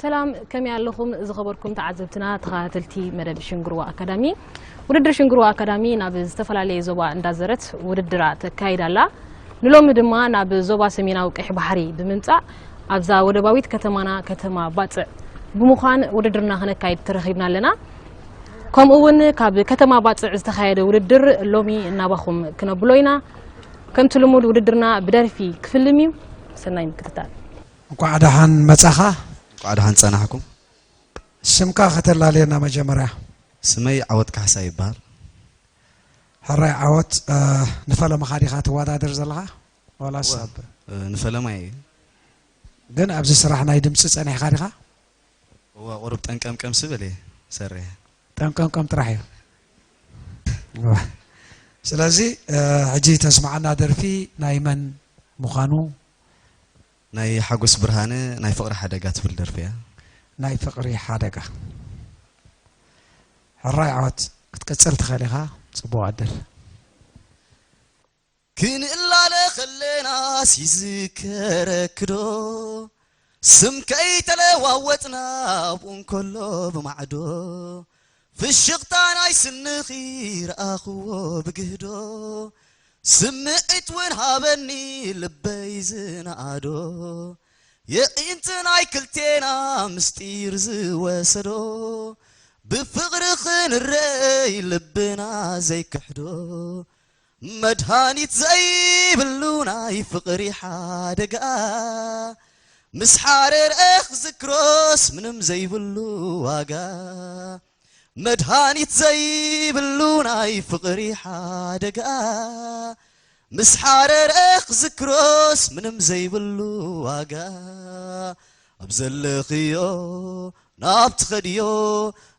ሰላም፣ ከመይ ኣለኹም ዝኸበርኩም ተዓዘብትና፣ ተኸታተልቲ መደብ ሽንግርዋ ኣካዳሚ? ውድድር ሽንግርዋ ኣካዳሚ ናብ ዝተፈላለየ ዞባ እንዳዘረት ውድድራ ተካይድ ኣላ። ንሎሚ ድማ ናብ ዞባ ሰሜናዊ ቀይሕ ባሕሪ ብምምጻእ ኣብዛ ወደባዊት ከተማና ከተማ ባጽዕ ብምዃን ውድድርና ክነካይድ ተረኺብና ኣለና። ከምኡ እውን ካብ ከተማ ባጽዕ ዝተኻየደ ውድድር ሎሚ እናባኹም ክነብሎ ኢና። ከምቲ ልሙድ ውድድርና ብደርፊ ክፍልም እዩ። ሰናይ ምክትታል። እንኳዕ ደሓን መጻኻ። እንኳዕ ደሓን ጸናሕኩም። ስምካ ከተላልየና መጀመርያ። ስመይ ዓወት ካሕሳ ይበሃል። ሕራይ ዓወት፣ እ፣ ንፈለማኻ ዲኻ ትወዳደር ዘለኻ? ዋላስ እወ፣ ኣብ እ፣ ንፈለማይ እየ። ግን ኣብዚ ስራሕ ናይ ድምፂ ጸኒሕካ ዲኻ? እወ፣ ቁሩብ ጠንቀምቀም ስብል እየ ሰሪሐ። ጠንቀምቀም ጥራሕ እዩ። እወ። ስለዚ፣ እ፣ ሕጂ ተስማዓና ደርፊ ናይ መን ምዃኑ? ናይ ሓጎስ ብርሃነ ናይ ፍቕሪ ሓደጋ ትብል ደርፊ እያ። ናይ ፍቕሪ ሓደጋ። ሕራይ ዓወት ክትቅጽል ትኽእል ኢኻ። ጽቡቕ ዕድል። ክንእላለ ከለናስ ይዝከረክዶ፣ ስም ከይተለዋወጥና ኣብኡ እንከሎ ብማዕዶ፣ ፍሽኽታ ናይ ስንኺ ረኣኽዎ ብግህዶ፣ ስምዒት እውን ሃበኒ ልበይ ዝነኣዶ፣ የዒንቲ ናይ ክልቴና ምስጢር ዝወሰዶ፣ ብፍቕሪ ክንረይ ልብና ዘይክሕዶ፣ መድሃኒት ዘይብሉ ናይ ፍቕሪ ሓደጋ፣ ምስ ሓረረ ክዝክሮስ ምንም ዘይብሉ ዋጋ። መድሃኒት ዘይብሉ ናይ ፍቕሪ ሓደጋ፣ ምስ ሓረረ ክዝክሮስ ምንም ዘይብሉ ዋጋ። ኣብ ዘለኽዮ፣ ናብ ትኸድዮ፣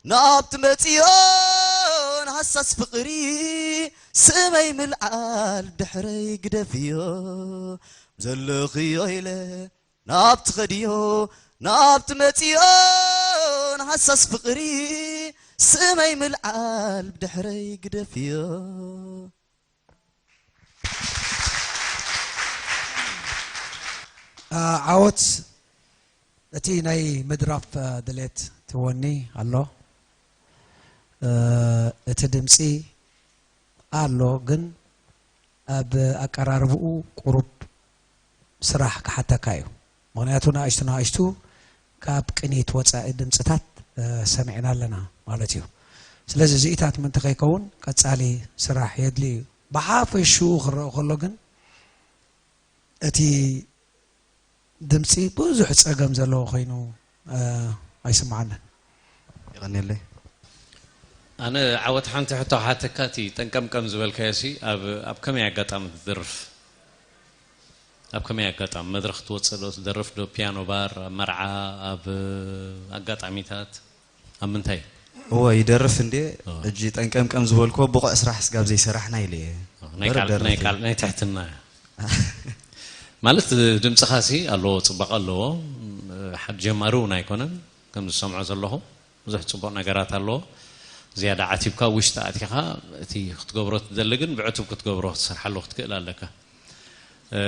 ናብ ትመጽዮ፣ ንሃሳስ ፍቕሪ ስመይ ምልዓል ድሕረይ ግደፍዮ። ኣብ ዘለኽዮ ኢለ፣ ናብ ትኸድዮ፣ ናብ ትመጽዮ፣ ንሃሳስ ፍቕሪ ስመይ ምልዓል ድሕረይ ግደፍዮ። እ፣ ዓወት፣ እቲ ናይ ምድራፍ፣ እ፣ ድሌት ትወኒ ኣሎ። እ፣ እቲ ድምጺ ኣሎ፣ ግን ኣብ ኣቀራርብኡ ቁሩብ ስራሕ ክሓተካ እዩ። ምኽንያቱ ንኣሽቱ ንኣሽቱ ካብ ቅኒት ወጻኢ ድምጽታት፣ እ፣ ሰሚዕና ኣለና ማለት እዩ። ስለዚ እዚኢታት ምእንቲ ከይከውን ቀጻሊ ስራሕ የድሊ እዩ። ብሓፈሽኡ ክረአ ከሎ ግን እቲ ድምጺ ብዙሕ ጸገም ዘለዎ ኮይኑ፣ እ፣ ኣይስምዓንን። የቐንየለይ። ኣነ ዓወት ሓንቲ ሕቶ ክሓተካ፣ እቲ ጠንቀምቀም ዝበልካዮ ሲ ኣብ፣ ኣብ ከመይ ኣጋጣሚ ትደርፍ? ኣብ ከመይ ኣጋጣሚ መድረኽ ትወጽእ ዶ፣ ትደርፍ ዶ፣ ፒያኖ ባር፣ ኣብ መርዓ፣ ኣብ ኣጋጣሚታት? ኣብ ምንታይ? እወ፣ ይደርፍ እንዴ። እወ። ሕጂ ጠንቀምቀም ዝበልክዎ ብቑዕ ስራሕ ስጋብ ዘይሰራሕና ኢለ እየ። እወ፣ ናይ እምበር ቃል፣ ደርፍ ናይ እየ። ቃል፣ ናይ ትሕትና እያ። ማለት ድምጽኻ ሲ ኣለዎ፣ ጽባቐ ኣለዎ። ሓድ ጀማሪ እውን ኣይኮነን። ከም ዝሰምዖ ዘለኹ ብዙሕ ጽቡቕ ነገራት ኣለዎ። ዝያዳ ዓቲብካ ውሽጢ ኣቲኻ እቲ ክትገብሮ ትደሊ ግን ብዕቱብ ክትገብሮ ክትሰርሓሉ ክትክእል ኣለካ። እ፣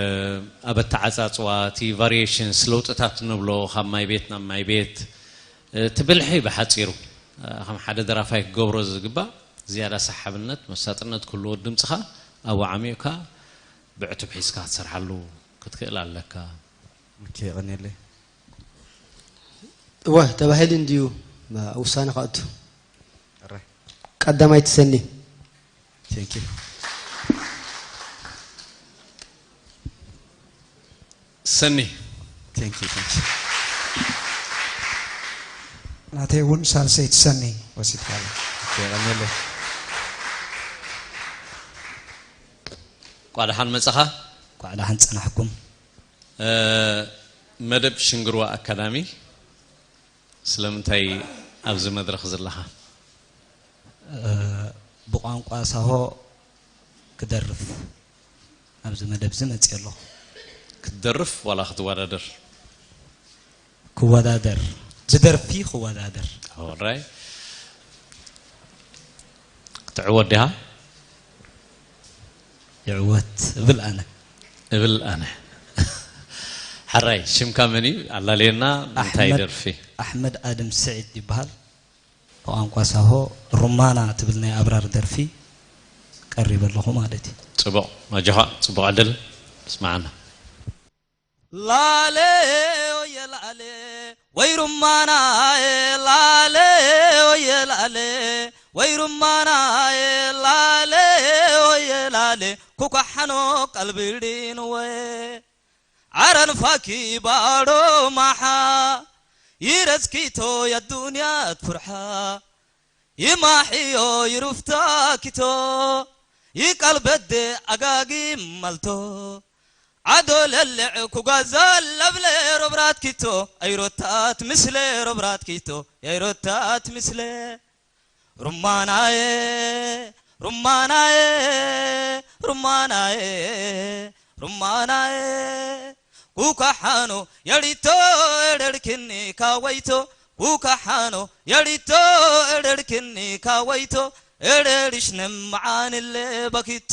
ኣብ ኣተዓጻጽዋ፣ እቲ ቫሪዬሽንስ፣ ለውጥታት ንብሎ፣ ካብ ማይ ቤት ናብ ማይ ቤት፣ እ፣ እቲ ብልሒ ብሓጺሩ፣ እ፣ ከም ሓደ ደራፋይ ክገብሮ ዝግባእ ዝያዳ ሰሓብነት፣ መሳጥነት ክህልዎ፣ ድምጽኻ ኣብኡ ዓሚቕካ ብዕቱብ ሒዝካ ክትሰርሓሉ ክትክእል ኣለካ። ኦኬ፣ የቐንየለይ። እወ፣ ተባሂሉ እንድዩ፣ ባ-፣ ውሳነ ከእቱ። ሕራይ። ቀዳማይቲ ሰኒ። Thank you። ሰኒ። Thank you, thank you። ናተይ እውን ሳልሰይቲ ሰኒ ወሲድካ ኣለ። ኦኬ፣ የቐንየለይ። እንቋዕ ደሓን መጻኻ። እንቋዕ ደሓን ጸናሕኩም። እ፣ መደብ ሽንግርዋ ኣካዳሚ ስለምንታይ ኣብዚ መድረኽ ዘለኻ? እ፣ ብቋንቋ ሳሆ ክደርፍ ኣብዚ መደብ እዚ መጽእ ኣለኹ። ክትደርፍ ዋላ ክትወዳደር? ክወዳደር፣ ብደርፊ ክወዳደር። ኦራይ። ክትዕወት ዲኻ? ይዕወት እብል ኣነ። እብል ኣነ። ሓራይ፣ ሽምካ መን እዩ? ኣላለየና፣ እንታይ ኣሕመድ፣ ደርፊ? ኣሕመድ ኣደም ስዒድ ይበሃል። ብቋንቋ ሳሆ ሩማና ትብል ናይ ኣብራር ደርፊ ቀሪበ ኣለኹ ማለት እዩ። ጽቡቕ፣ ኣጆኻ፣ ጽቡቕ ዕድል። ስማዓና። ላሌ ወየ ላሌ ወይ ሩማናዬ ላሌ ወየ ላሌ ወይ ሩማናዬ ላሌ ወየ ላሌ ኩኳሓኖ ቀልቢሊን ወየ ዓረን ፋኪ ባዶ ማሓ ይረዝኪቶ የዱንያት ፍርሓ ይማሕዮ ይሩፍታኪቶ ይቀልበደ ኣጋጊ መልቶ ዓዶ ለልዕ ኩጓዘል ለብለ ሮብራትኪቶ ኣይሮታት ምስለ ሮብራትኪቶ ኣይሮታት ምስለ ሩማናዬ ሩማናዬ ሩማናዬ ሩማናዬ ኩካሓኖ የሪቶ ኤደርክኒ ካወይቶ ኩካሓኖ የሪቶ ኤደርክኒ ካወይቶ ኤደርሽ ነምዓንለ በኪቶ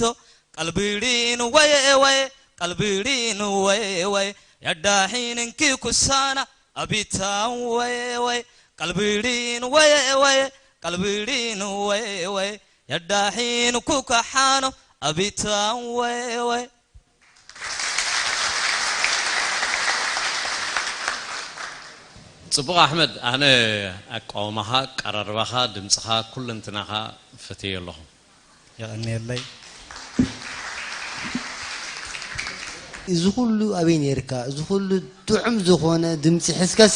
ቀልቢሪን ወየ ወየ ቀልቢሪን ወየ ወየ ያዳሒን እንኪ ኩሳና ኣቢታን ወየ ወየ ቀልቢሪን ወየ ወየ ቀልቢሪን ወየ ወየ ያዳሒን ኩካሓኖ ኣቢታን ወየ ወየ ጽቡቕ ኣሕመድ፣ ኣነ ኣቃውማኻ፣ ኣቀራርባኻ፣ ድምጽኻ፣ ኩለንትናኻ ፈትየዮ ኣለኹ። የቐንየለይ። እዚ ኩሉ ኣበይ ነይርካ? እዚ ኩሉ ጥዑም ዝኾነ ድምጺ ሒዝካሲ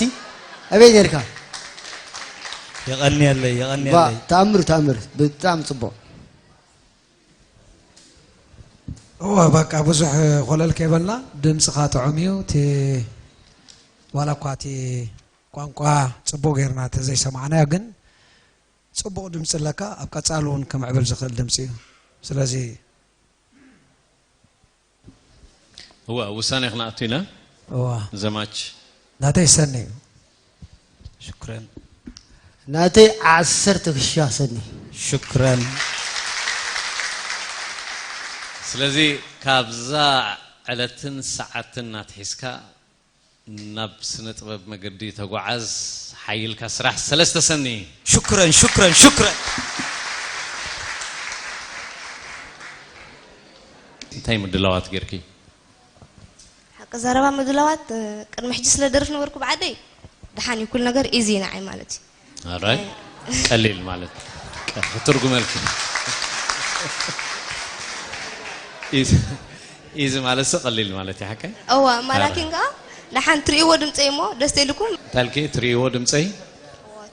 ኣበይ ነይርካ? የቐንየለይ፣ ባ-፣ የቐንየለይ። ተኣምር፣ ተኣምር። ብጣዕሚ ጽቡቕ። እወ፣ በቃ ብዙሕ ኮለል ከይበልና፣ ድምጽኻ ጥዑም እዩ። እቲ፣ ዋላ እኳ እቲ ቋንቋ ጽቡቕ ጌርና ተዘይሰማዕናዮ፣ ግን ጽቡቕ ድምጺ ኣለካ። ኣብ ቀጻሊ እውን ክምዕብል ዝኽእል ድምጺ እዩ። ስለዚ እወ፣ ውሳኔ ክነኣቱ ኢና። እወ። ዘማች። ናተይ ሰኒ እዩ። ሽክረን። ናተይ ዓሰርተ ክሻ ሰኒ። ሽክረን። ስለዚ ካብዛ ዕለትን ሰዓትን ናትሒዝካ ናብ ስነ ጥበብ መገዲ ተጓዓዝ፣ ሓይልካ ስራሕ። ሰለስተ ሰኒ። ሽክረን፣ ሽክረን፣ ሽክረን። እንታይ ምድላዋት ጌርኪ? ሓቂ ዘረባ ምድላዋት፣ እ፣ ቅድሚ ሕጂ ስለ ደርፍ ነበርኩ ብዓደይ፣ ደሓን እዩ፣ ኩሉ ነገር ኢዚ እዩ ንዓይ ማለት እዩ። ኣራይ? እ። ቀሊል ማለት፣ ቀ-፣ ክትርጉመልኪ። ኢዚ፣ ኢዚ ማለት ሰ ቀሊል ማለት እዩ፣ ሓቀይ? እወ፣ ኣራይ። ማላኪን ከኣ ደሓን ትርእይዎ ድምፀይ እሞ ደስ ኢልኩም። ታልኪ ትርእይዎ ድምፀይ?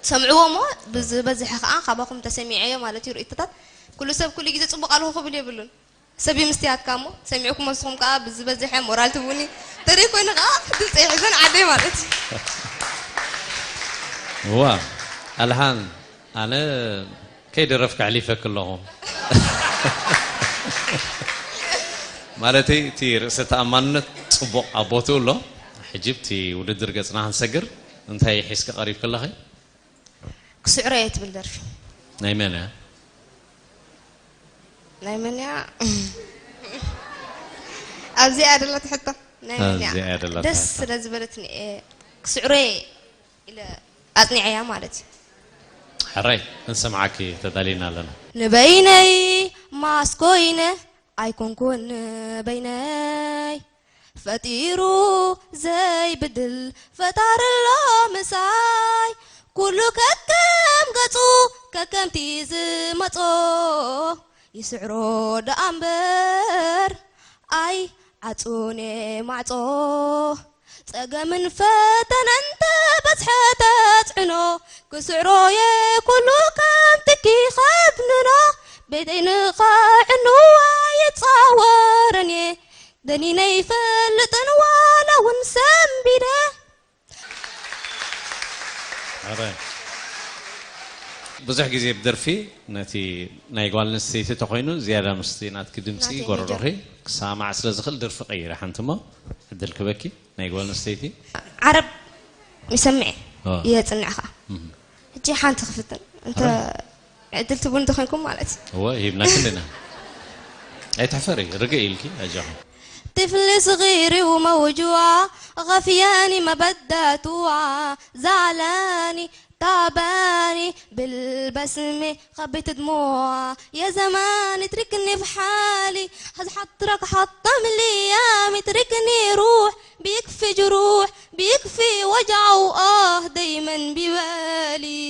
ትሰምዕዎ እሞ ብዝበዝሐ ከኣ ካባኹም ተሰሚዐዮ ማለት እዩ ርእይቶታት። ኩሉ ሰብ ኩሉ ግዜ ጽቡቕ ኣለኹ ክብል የብሉን። ሰብ እዩ ምስትያትካ እሞ፣ ሰሚዕኩም ንስኹም ከኣ ብዝበዝሐ ሞራል ትህቡኒ። ተደይ ኮይኑ ከኣ ድምጸይ ሒዘን ዓደይ ማለት እዩ። ዋ፣ ኣልሓን፣ ኣነ ከይደረፍኩ ኣሕሊፈኪ ኣለኹ። ማለተይ፣ እቲ ርእሰ ተኣማንነት ጽቡቕ ኣብ ቦትኡ ኣሎ። ሕጂ ኣብቲ ውድድር ገጽና ክንሰግር፣ እንታይ ሒዝኪ ቀሪብኪ ኣለኺ? ክስዕሮ እየ ትብል ደርፊ። ናይ መን እያ? ናይ መን እያ? ኣብዚኣ ደላ ትሕቶ። ናይ መን እያ? ኣብዚኣ ደላ ደስ ትሕቶ። ስለ ዝበለትኒ እየ ክስዕሮ እየ ኢለ ኣጽኒዐያ ማለት እዩ። ሕራይ፣ ክንሰምዓኪ ተዳሊና ኣለና። ንበይነይ ማስኮይነ ኣይኮንኩን በይነይ። ፈጢሩ ዘይብድል ፈጣሪ ኣሎ ምሳይ። ኩሉ ከከም ገጹ ከከምቲ ዝመጾ። ይስዕሮ ደኣ እምበር ኣይዓጹን እየ ማዕጾ። ጸገምን ፈተነን ተበዝሐ ተጽዕኖ። ክስዕሮ እየ ኩሉ ከም ትኪ ከብንኖ። ቤተይ ንኸዕንዋ ይጻወረኒ። ንነይፈልጥን ዋላ እውን ሰንቢደ። ኣረ ብዙሕ ግዜ ብደርፊ ነቲ ናይ ጓል ኣንስተይቲ ተኮይኑ ዝያዳ ምስቲ ናትኪ ድምፂ ናተይ ጎረሮኺ ክሰማማዕ ስለ ዝኽእል ደርፊ ቀይረ ሓንቲ እሞ ዕድል ክበኪ ናይ ጓል ኣንስተይቲ ዓረብ ይሰምዕ ኦ። የፅንዕኻ ሕጂ ሓንቲ ክፍትን እንተ ዕድል ትቡን ተኮይንኩም ማለት እዩ እወ ሂብናኪ ኣለና ኣይትሕፈሪ ርግእ ኢልኪ ኣጆኺ طفل صغير وموجوع غفياني ما بدات اوعى زعلاني تعباني بالبسمة خبيت دموع يا زمان اتركني في حالي هز حطرك حطم لي ايام اتركني روح بيكفي جروح بيكفي وجع وآه دايما ببالي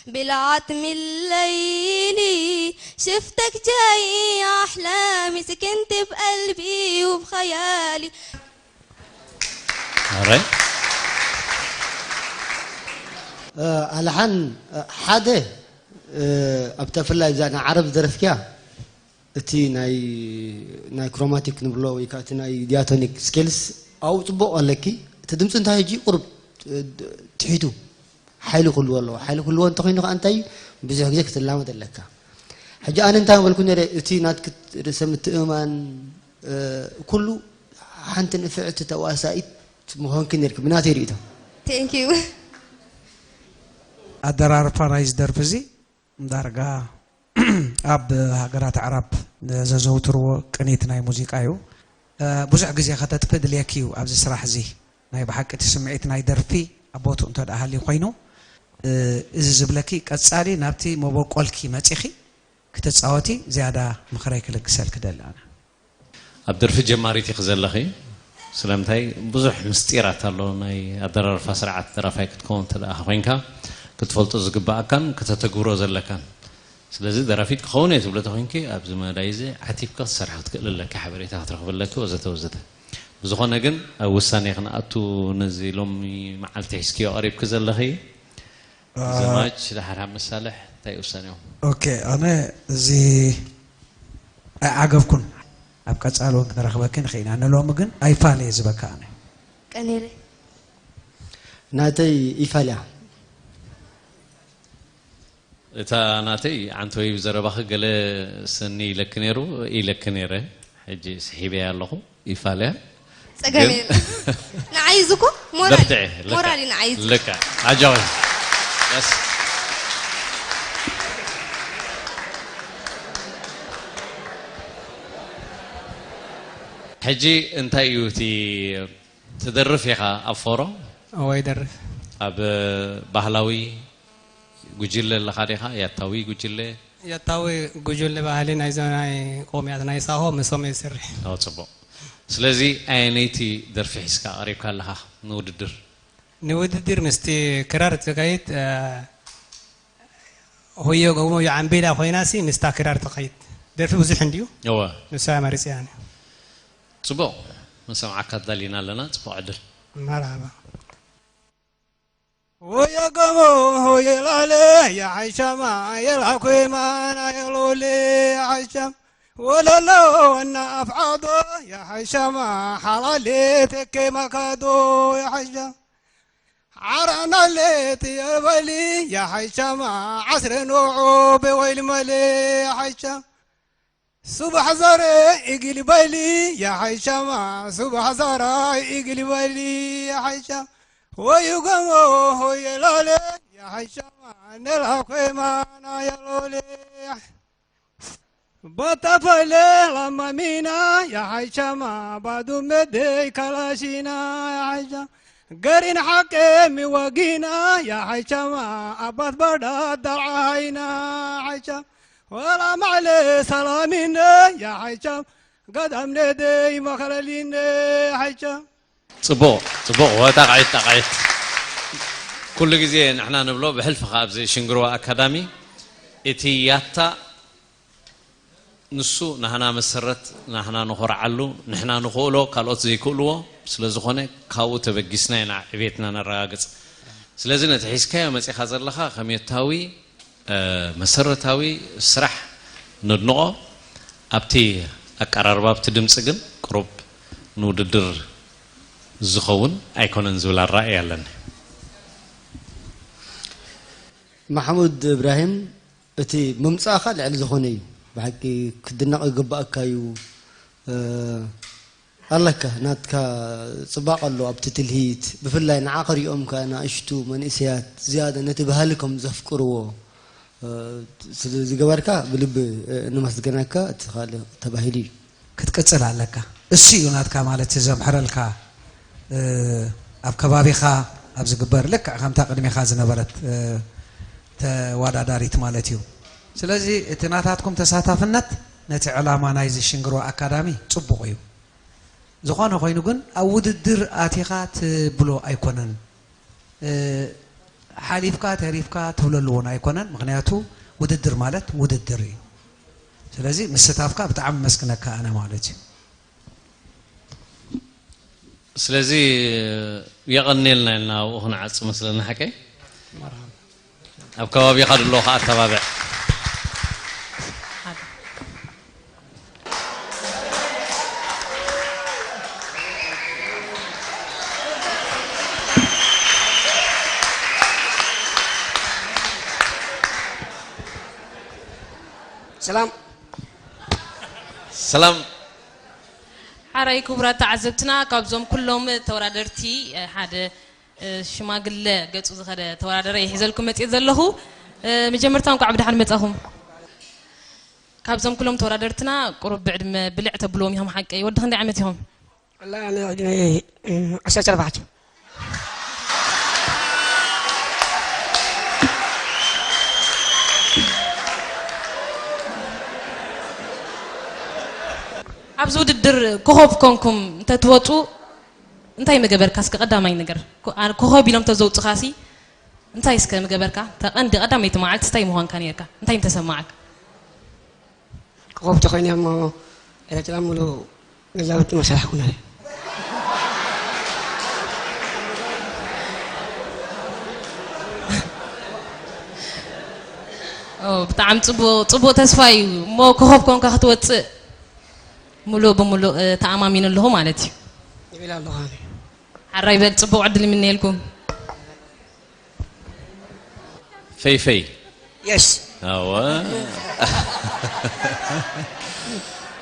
بالعتم الليلي شفتك جاي أحلامي سكنت بقلبي وبخيالي ኣረ ኣልሓን ሓደ ኣብታ ፍላይ እዛ ናይ ዓረብ ዝደረፍክያ እቲ ናይ ናይ ክሮማቲክ ንብሎ ወይ ከዓ እቲ ናይ ዲያቶኒክ ስኬልስ ኣብኡ ፅቡቕ ኣለኪ እቲ ድምፂ እንታይ ሕጂ ቁርብ ትሒቱ ሓይሊ ክህልዎ ኣለዎ ሓይሊ ክህልዎ እንተኮይኑ ከዓ እንታይ ብዙሕ ግዜ ክትላመድ ኣለካ ሕጂ ኣነ እንታይ በልኩ ነረ እቲ ናትክ ርእሰ ምትእማን ኩሉ ሓንቲ ንፍዕቲ ተዋሳኢት ምኾንኪ ነርኪ ብናተይ ርእቶ Thank you ኣደራርፋ ናይዚ ደርፊ እዚ ዳርጋ ኣብ ሃገራት ኣዕራብ ዘዘውትርዎ ቅኒት ናይ ሙዚቃ እዩ። ብዙሕ ግዜ ከተጥፍእ ድልየኪ እዩ ኣብዚ ስራሕ እዚ። ናይ ብሓቂ እቲ ስምዒት ናይ ደርፊ ኣብ ቦትኡ እንተ ደኣ ሃልዩ ኮይኑ፣ እዚ ዝብለኪ ቀጻሊ ናብቲ መበቆልኪ መጺኺ ክትጻወቲ ዝያዳ ምኽረይ ክልግሰልኪ ደሊ ኣነ። ኣብ ደርፊ ጀማሪት ኢኺ ዘለኺ ስለምንታይ ብዙሕ ምስጢራት ኣሎ ናይ ኣደራርፋ ስርዓት ደራፋይ ክትከውን እንተ ደኣ ኮይንካ ክትፈልጦ ዝግብኣካን ከተተግብሮ ዘለካን ስለዚ ደራፊት ክኸውን እየ ትብሎ ተኮይንኪ ኣብዚ መዳይ እዚ ዓቲብካ ክትሰርሒ ክትክእል ኣለኪ ሓበሬታ ክትረኽቢ ኣለኪ ወዘተ ወዘተ ብዝኾነ ግን ኣብ ውሳኔ ክንኣቱ ነዚ ሎሚ መዓልቲ ሒዝክዮ ቀሪብኪ ዘለኺ ዘማች ድሓር ሓብ መሳልሕ እንታይ ውሳኔኦም ኦኬ ኣነ እዚ ኣይዓገብኩን ኣብ ቀጻሊ እውን ክንረኽበኪ ንኽእል ኢና ንሎሚ ግን ኣይፋል እየ ዝበካ ኣነ ቀኒለ ናተይ ይፋልያ እታ ናተይ ዓንተወይ ብዘረባኺ ገለ ሰኒ ኢለኪ ነይሩ ኢለኪ ነይረ ሕጂ ስሒበያ ኣለኹ ይፋልያ ጸገም የለ ንዓይ እዚ እኮ ሞራል በርትዒ ሞራል እዩ ንዓይ እዚ ልክዕ ኣጃዊ yes ሕጂ እንታይ እዩ እቲ ትደርፍ ኢኻ ኣብ ፎሮ እወ ይደርፍ ኣብ ባህላዊ ጉጅለ ኣለኻ ዲኻ ያታዊ ጉጅለ ያታዊ ጉጅለ ባህሊ ናይዞ ናይ ቆምያት ናይ ሳሆ ምሶም እየ ዝሰርሕ ኦ ጽቡቕ ስለዚ ኣየነይቲ ደርፊ ሒዝካ ቀሪብካ ኣለኻ ንውድድር ንውድድር ምስቲ ክራር ትኸይድ ሆዮ ገሞ ዓምቤላ ኮይናሲ ምስታ ክራር ትኸይድ ደርፊ ብዙሕ እንድዩ እወ ንሳ መሪፅያ ጽቡቕ ንሰምዓካ ኣዳሊና ኣለና ጽቡቕ ዕድል መርሃባ ሆየ ገሞ ሆየ ላለ የሓይሻማ የልሃኮይማና የሎሌ የሓይሻም ወለሎ እና ኣፍዓዶ የሓይሻማ ሓላሌ ተኬ መካዶ የሓይሻም ዓራናሌ ትየበሊ የሓይሻማ ዓስረ ኖዖ ብወይል መሌ የሓይሻም ሱባሕ ዘረ ኢግል በሊ የሓይሻማ ሱባሕ ዘራ ኢግል በሊ የሓይሻ ሆዩ ገሞ ሆየ ላለ የሓይሻማ ነላ ኮይማና የሎሌ በተፈለ ላማሚና የሓይሻማ ባዱ መደይ ካላሺና የሓይሻ ገሪን ሓቄ ሚወጊና የሓይሻማ ኣባት ባዳ ዳርዓሃይና የሓይሻ ወላ ማዕለ ሰላሚነ የሓይሻ ገዳም ነደይ መኸለሊነ የሓይሻ ጽቡቕ ጽቡቕ ወጣቃዒት ጣቃዒት ኩሉ ግዜ ንሕና ንብሎ ብሕልፊ ከ ኣብዚ ሽንግርዋ ኣካዳሚ እቲ ያታ ንሱ ናህና መሰረት ናህና ንኾርዓሉ ንሕና ንኽእሎ ካልኦት ዘይክእልዎ ስለ ዝኾነ ካብኡ ተበጊስና ኢና ዕቤትና ነረጋግጽ ስለዚ ነቲ ሒዝካዮ መጺኻ ዘለኻ ከም የታዊ መሰረታዊ ስራሕ ነድንቖ ኣብቲ ኣቀራርባ ኣብቲ ድምፂ ግን ቅሩብ ንውድድር ዝኸውን ኣይኮነን ዝብል ኣረኣእያ ኣለኒ። ማሕሙድ እብራሂም፣ እቲ ምምጻእኻ ልዕሊ ዝኾነ እዩ። ብሓቂ ክድነቕ ይግባኣካ እዩ። ኣለካ ናትካ ጽባቐ ኣሎ ኣብቲ ትልሂት፣ ብፍላይ ንዓኻ ሪኦም ከኣ ንኣሽቱ መንእሰያት ዝያዳ ነቲ ባህሊ ከም ዘፍቅርዎ ስለ ዝገበርካ ብልቢ ነመስግነካ። እቲ ካልእ ተባሂሉ እዩ። ክትቅጽል ኣለካ። እሱ እዩ ናትካ ማለት ዘምሕረልካ። ኣብ ከባቢኻ ኣብ ዝግበር ልክዕ ከምታ ቅድሜኻ ዝነበረት ተወዳዳሪት ማለት እዩ። ስለዚ እቲ ናታትኩም ተሳታፍነት ነቲ ዕላማ ናይዚ ሽንግርዋ ኣካዳሚ ጽቡቕ እዩ። ዝኾነ ኮይኑ ግን ኣብ ውድድር ኣቲኻ ትብሎ ኣይኮነን። ሓሊፍካ ተሪፍካ ትብለሉ እውን ኣይኮነን። ምኽንያቱ ውድድር ማለት ውድድር እዩ። ስለዚ ምስታፍካ ብጣዕሚ መስግነካ ኣነ ማለት እዩ። ስለዚ የቐንየልና ኢልና ኣብኡ ክንዓጽ መስለና ሓቀይ ኣብ ከባቢኻ ድሎ ከኣ ኣተባብዕ። ሰላም ሰላም ሓራይ ክቡራት ተዓዘብትና፣ ካብዞም ኩሎም ተወዳደርቲ ሓደ ሽማግለ ገጹ ዝኸደ ተወዳደረ ይሒዘልኩም መጽኤት ዘለኹ። መጀመርታ እንኳዕ ብደሓን መጻኹም። ካብዞም ኩሎም ተወዳደርትና ቁሩብ ብዕድመ ብልዕ ተብልዎም ኢኹም ሓቀይ። ወዲ ክንደይ ዓመት ኢኹም? ወላ ኣነ ዕድመይ ዓሰርተ ኣርባዕተ። ኣብዚ ውድድር ኮኾብ ኮንኩም እንተትወፁ እንታይ ምገበርካ? እስከ ቀዳማይ ነገር ኮኾብ ኢሎም ተዘውፅኻሲ እንታይ እስከ ምገበርካ? ተቐንዲ ቀዳመይቲ መዓልቲ እንታይ ምዃንካ ነርካ? እንታይ ምተሰማዓካ? ኮኾብ ተኾይነ እሞ ኤርትራ ሙሉ ገዛውቲ መሰራሕኩ ነረ። ብጣዕሚ ፅቡቅ ፅቡቅ ተስፋ እዩ እሞ ኮኾብ ኮንካ ክትወፅእ ሙሉእ ብሙሉእ ተኣማሚኑ ኣለኹ ማለት እዩ። ይብል ኣለኹ ኣነ። ሓራይ በል ፅቡቅ ዕድል ይምነየልኩም። ፈይፈይ የስ ኣወ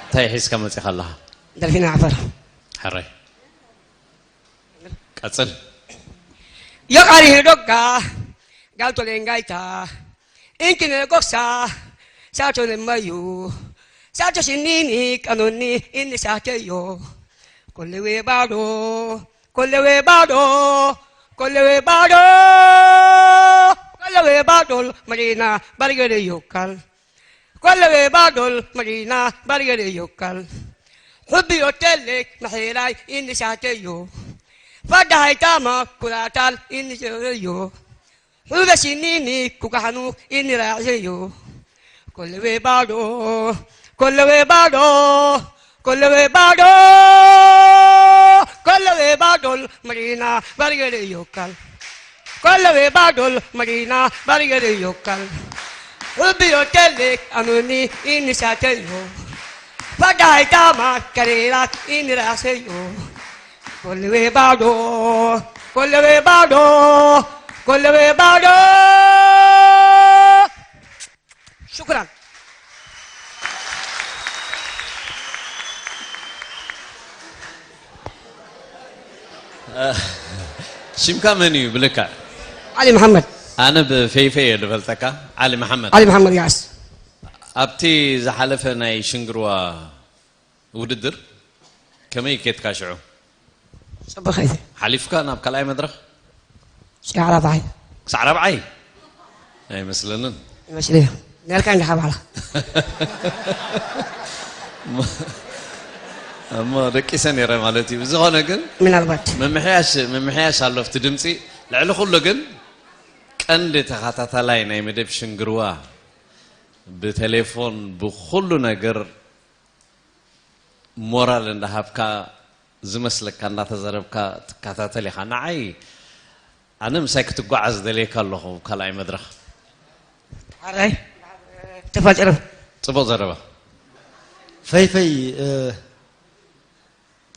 እንታይ ሒዝካ መፂኻ ኣለኻ? ደልፊና ዓፈር ሓራይ ቀፅል። Yo kari hidoga gauto lengaita inkine goksa sato ne mayu sato sinini kanoni ini sate yo kolewe bado kolewe bado kolewe bado kolewe bado marina bargere yokal Kolle we badol marina bargere yokal. Hubbi otelle mahirai in sateyo. Fada haitama kuratal in seyo. Hubbi sinini kukahanu in raseyo. Kolle we bado. Kolle we bado. Kolle we bado. Kolle we badol marina bargere yokal. Kolle we badol marina bargere yokal. Ubi otele anuni in sateyo. Fada haitama karela in raseyo. Kolle we bado. Kolle we bado. Kolle we bado. Shukran. ሽምካ መን እዩ ብልክዕ? ዓሊ መሓመድ። ኣነ ብፌይፌ እየ ዝፈልጠካ። ዓሊ መሓመድ። ዓሊ መሓመድ ያስ። ኣብቲ ዝሓለፈ ናይ ሽንግርዋ ውድድር ከመይ ኬድካ ሽዑ? ጽቡቕ ከይደ። ሓሊፍካ ናብ ካልኣይ መድረኽ? ክሳዕ ራብዓይ። ክሳዕ ራብዓይ? ኣይመስለንን። ይመስለዮ። ነርካ እንዲኻ ባዕላ። እሞ ደቂሰ ነይረ ማለት እዩ። ብዝኾነ ግን ምናልባት ምምሕያሽ ምምሕያሽ ኣሎ ኣብቲ ድምፂ። ልዕሊ ኩሉ ግን ቀንዲ ተኸታታላይ ናይ መደብ ሽንግርዋ ብቴሌፎን ብኹሉ ነገር ሞራል እንዳሃብካ ዝመስለካ እንዳተዘረብካ ትከታተል ኢኻ። ንዓይ ኣነ ምሳይ ክትጓዓዝ ደልየካ ኣለኹ ካልኣይ መድረኽ። ሓራይ ተፋጨረ ጽቡቕ ዘረባ። ፈይፈይ፣ እ፣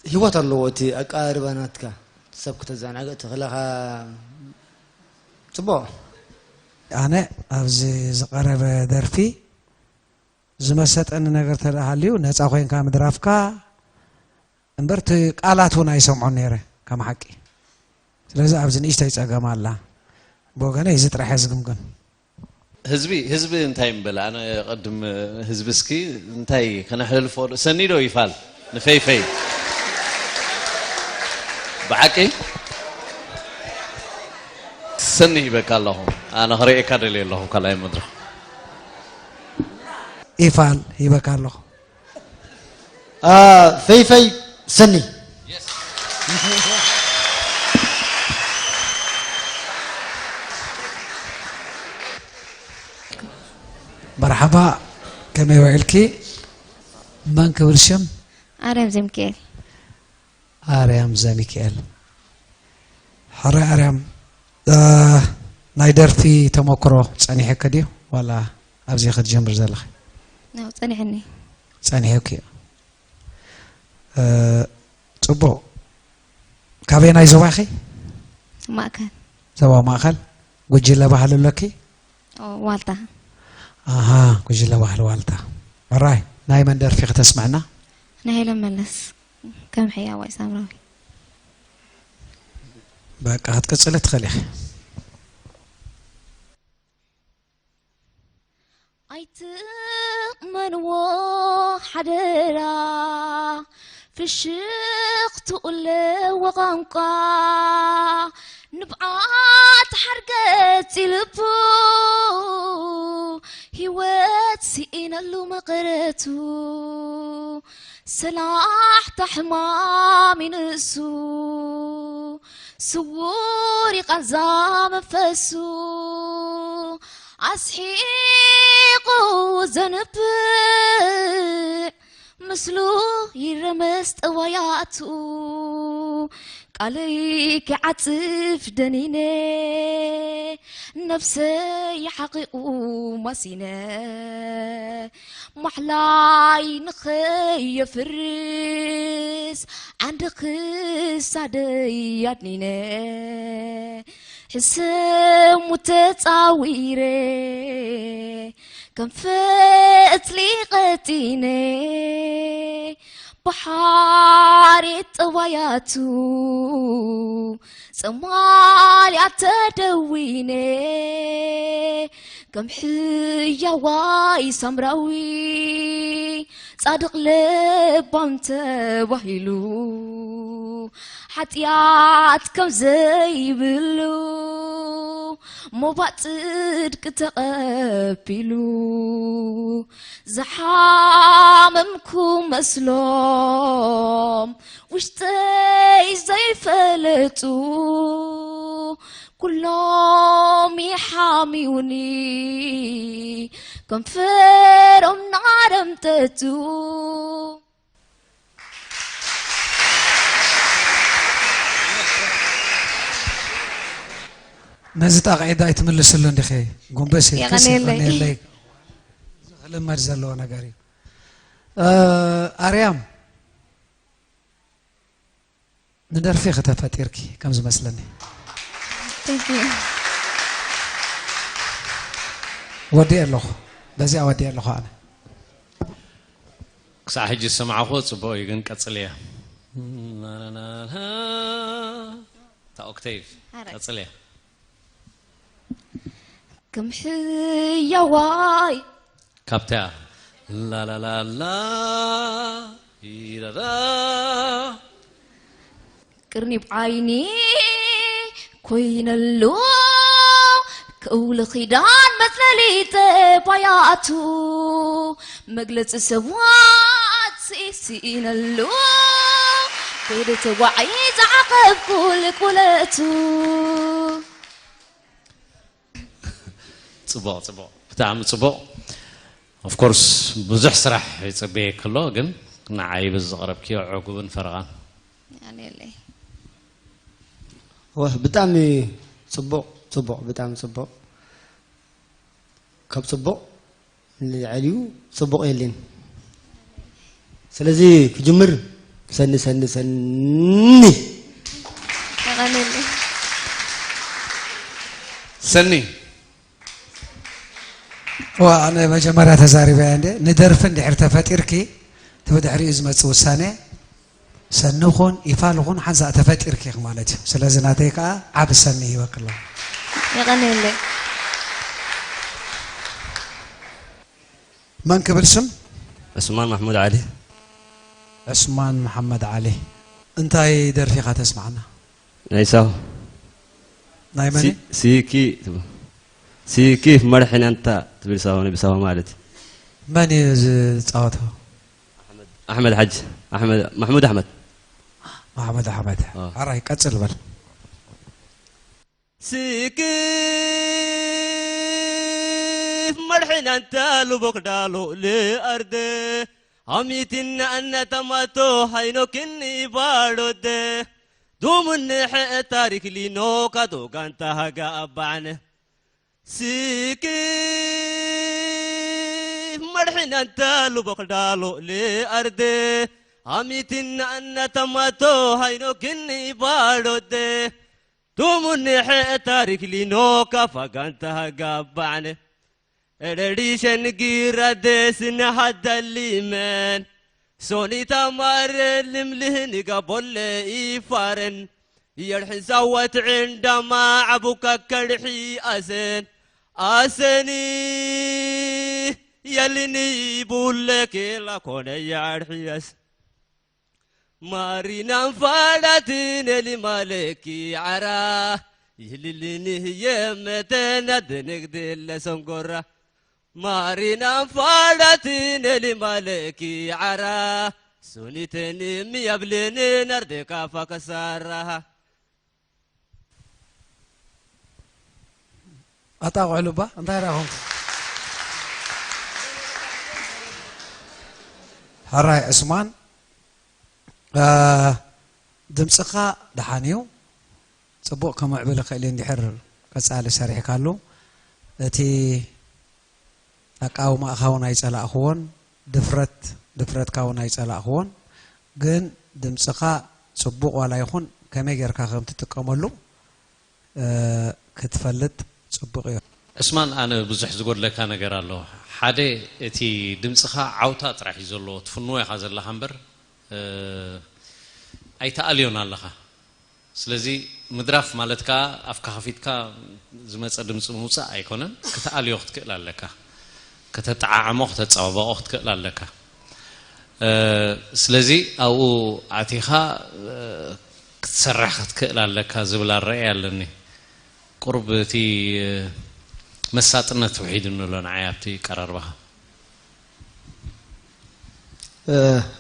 ህይወት ኣለዎ እቲ ኣቀራርባ ናትካ። ሰብ ክተዘናግዕ ትኽእለኻ። ጽቡቕ። ኣነ ኣብዚ ዝቐረበ ደርፊ ዝመሰጠኒ ነገር ተደኣ ሃልዩ፣ ነጻ ኮይንካ ምድራፍካ እምበር፣ እቲ ቃላት እውን ኣይሰምዖን ነይረ፣ ከም ሓቂ። ስለዚ ኣብዚ ንእሽተይ ጸገም ኣላ። ብወገነይ እዚ ጥራሕ እየ ዝግምግም። ህዝቢ፣ ህዝቢ እንታይ ምበል? ኣነ ቅድም ህዝቢ እስኪ እንታይ ከነሕልፎ ዶ? ሰኒ ዶ ይፋል? ንፈይፈይ። ብሓቂ? ሰኒ ይበካ ኣለኹ። ኣነ ክርእየካ ደልየ ኣለኹ ካልኣይ መድረኽ። ይፋል ይበካ ኣለኹ። አ፣ ፈይፈይ ሰኒ። መርሓባ፣ ከመይ ውዒልኪ? መን ክብል ሽም? ኣርያም ዘሚካኤል። ኣርያም ዘሚካኤል። ሕራይ ኣርያም፣ እ፣ ናይ ደርፊ ተመክሮ ጸኒሐኪ ድዩ ዋላ ኣብዚ ክትጀምር ዘለኺ? ነው፣ ጸኒሐኒ። ጸኒሐኪ እዩ። እ፣ ጽቡቕ። ካበየናይ ዞባ ኢኺ? ማእከል። ዞባ ማእከል። ጉጅለ ባህሊ ኣለኪ? ኦ፣ ዋልታ። ኣሃ፣ ጉጅለ ባህሊ ዋልታ። ሕራይ፣ ናይ መን ደርፊ ከተስምዕና? ናይ ሄለን መለስ። ከም ሕያዋይ ሳምራዊ። በቃ፣ ክትቅጽሊ ትኽእሊ ኢኺ። ኣይትእመንዎ ሓደራ፣ ፍሽኽትኡ ኣለዎ ቋንቋ፣ ንብዓት ሓርገጽ ልቡ፣ ህይወት ስኢነሉ መቐረቱ፣ ሰላሕታ ሕማም ይንሱ፣ ስዉር ይቓንዛ መንፈሱ፣ ኣስሒቑ ዘንብዕ ምስሉ ይረመስ ጠዋያቱ፣ ቃለይ ክዓጽፍ ደኒነ፣ ነፍሰይ ሓቒቑ ማሲነ፣ ማሕላይ ንኸየፍርስ ዓንዲ ክሳደይ ኣድኒነ፣ ሕሰሙ ተጻዊረ፣ ከም ፈትሊ ቀጢነ፣ ብሓሬት ጠዋያቱ ጸማልያ ተደዊነ፣ ከም ሕያዋይ ሳምራዊ ጻድቕ ለባም ተባሂሉ፣ ሓጢኣት ከም ዘይብሉ ሞባእ ጽድቂ ተቐቢሉ፣ ዝሓመምኩ መስሎም ውሽጠይ ዘይፈለጡ፣ ኩሎም ይሓምዩኒ ከንፈሮም እናረምጠጡ። ነዚ ጣቕዒት ኣይትምልስሉ እንዲኺ? ጎንበስ ኢልክስ የቐንየለይ። የቐንየለይ። እዚ ክልመድ ዘለዎ ነገር እዩ። እ፣ ኣርያም፣ ንደርፊ ከተፈጢርኪ ከም ዝመስለኒ። Thank you። ወዲኤ ኣለኹ። በዚኣ ወዲኤ ኣለኹ ኣነ። ክሳዕ ሕጂ ዝሰማዕኹ ጽቡቕ እዩ፣ ግን ቀጽልያ። እታ ኦክቴቭ ኣረ። ቀጽልያ። ከም ሕያዋይ ካብታ ላላላላ ኢራራ ቅርኒብ ዓይኒ ኮይነሉ ከውሊ ኺዳን መጽለሊ ጠባያቱ መግለጺ ሰባት ስኢነሉ ከይደ ተጓዒ ዝዓቐብ ቁልቁለቱ። ጽቡቕ፣ ጽቡቕ፣ ብጣዕሚ ጽቡቕ። ኦፍ ኮርስ ብዙሕ ስራሕ ይጽበየኪ ኣሎ፣ ግን ንዓይ በዚ ዘቕረብክዮ ዕጉብን ፈረቓን። የቐንየለይ። ወህ፣ ብጣዕሚ ጽቡቕ፣ ጽቡቕ፣ ብጣዕሚ ጽቡቕ። ካብ ጽቡቕ ንላዕሊ እዩ ጽቡቕ የለን። ስለዚ ክጅምር። ሰኒ ሰኒ ሰኒ። የቐንየለይ። ሰኒ። እዋ ኣነ መጀመርያ ተዛሪበያ እንደ ንደርፊ እንድሕር ተፈጢርኪ እቲ ብድሕሪኡ ዝመፅእ ውሳነ ሰኒ ኹን ይፋል ኹን ሓንሳእ ተፈጢርኪ ኢኺ ማለት እዩ። ስለዚ ናተይ ከዓ ዓቢ ሰኒ ይበክሎ። የቐንየለይ። መን ክብል ስም? ዑስማን ማሕሙድ ዓሊ። ዑስማን መሓመድ ዓሊ። እንታይ ደርፊ ኢኻ ተስማዓና? ናይ ሳሆ ናይ መን? ሲኪ ሲኪ መርሒና እንታ ትብል ሳሆ ንብሳሆ ማለት እዩ። መን እዩ ዝፃወቶ? ኣሕመድ ሓጅ ኣሕመድ ማሕሙድ ኣሕመድ። መሓመድ ኣሕመድ። አ። ሕራይ ቀፅል በል። ስክፍ መርሕና እንተ ሉቦክ ዳሎ ልኣርደ ኣሚትና እነተማቶ ሃይኖክኒ ባሮደ ዱሙንሐ ታሪክ ሊኖ ካቶ ጋንታ ሃጋ ኣባዕነ ስክፍ መርሕና እንተ ሉቦክ ዳሎ ልኣርደ ኣሚትና እነተማቶ ሃይኖክኒ ባሮደ ዱሙንሐ ታሪክ ሊኖ ካፋ ጋንታ ሃጋ ኣባዕነ ኤረሪሸን ጊራደስ ንሃዳሊመን ሶኒታ ማረ ልምልህን ጋቦለ ኢፋረን የርሕን ሳወት ዕንዳማ ዓቡካ ከርሒ ኣሰን ኣሰኒ የልኒ ቡለ ኬላ ኮነ ያርሕያስ ማሪናን ፋዳትን ኤሊማለኪ ዓራ ይልልንህ የመተና ድንግድለ ሰንጎራ ማሪናን ፋዳትን ኤሊማለኪ ዓራ ሱኒተንም ያብልን ናርደካ ፋከሳራሃ ኣጣቕዕሉ እባ እንታይ ረኹም? ሕራይ ዑስማን፣ እ፣ ድምፅኻ ደሓን እዩ። ፅቡቕ ከምዕብል ይኽእል እዩ እንድሕር ቀፃሊ ሰሪሕካሉ። እቲ ኣቃውማእኻ እውን ኣይፀላእኽዎን፣ ድፍረት ድፍረትካ እውን ኣይፀላእኽዎን። ግን ድምፅኻ ፅቡቕ ዋላ ይኹን ከመይ ጌርካ ከም ትጥቀመሉ ክትፈልጥ ጽቡቕ እዩ። ዑስማን፣ ኣነ ብዙሕ ዝጎድለካ ነገር ኣሎ። ሓደ፣ እቲ ድምጽኻ ዓውታ ጥራሕ እዩ ዘለዎ፣ ትፍንዎ ኢኻ ዘለኻ እምበር፣ እ፣ ኣይተኣልዮን ኣለኻ። ስለዚ ምድራፍ ማለት ከኣ ኣፍካ ከፊትካ ዝመጸ ድምጺ ምውጻእ ኣይኮነን፣ ክትኣልዮ ክትክእል ኣለካ። ከተጠዓዕሞ፣ ከተጸባብቖ ክትክእል ኣለካ። እ፣ ስለዚ ኣብኡ ኣቲኻ፣ እ፣ ክትሰርሕ ክትክእል ኣለካ ዝብል ኣረኣእያ ኣለኒ። ቁሩብ እቲ መሳጥነት ውሒዱኒ ኣሎ ንዓይ ኣብቲ ቀራርባኻ።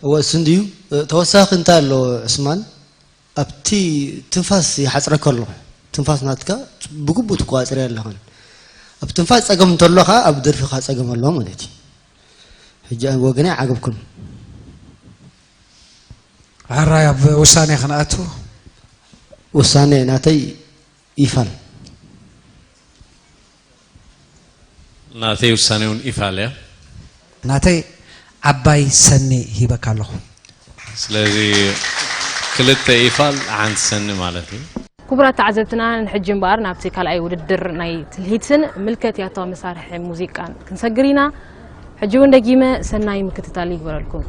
እወ እሱ እንድዩ። ተወሳኺ እንታይ ኣሎ ዕስማን? ኣብቲ ትንፋስ ይሓፅረካ ኣሎ። ትንፋስ ናትካ ብግቡእ ትቆፃፀር ኣለኻን። ኣብ ትንፋስ ፀገም እንተሎ ከዓ ኣብ ደርፊኻ ፀገም ኣሎ ማለት እዩ። ሕጂ ኣብ ወገነይ ዓገብኩን። ሕራይ ኣብ ውሳኔ ክንኣቱ። ውሳኔ ናተይ ይፋል። ናተይ ውሳኔ እውን ይፋል እያ። ናተይ ዓባይ ሰኒ ሂበካ ኣለኹ። ስለዚ ክልተ ይፋል ሓንቲ ሰኒ ማለት እዩ። ክቡራት ተዓዘብትና ንሕጂ እምበኣር ናብቲ ካልኣይ ውድድር ናይ ትልሂትን ምልከት ያታዊ መሳርሒ ሙዚቃን ክንሰግር ኢና። ሕጂ እውን ደጊመ ሰናይ ምክትታል ይግበረልኩም።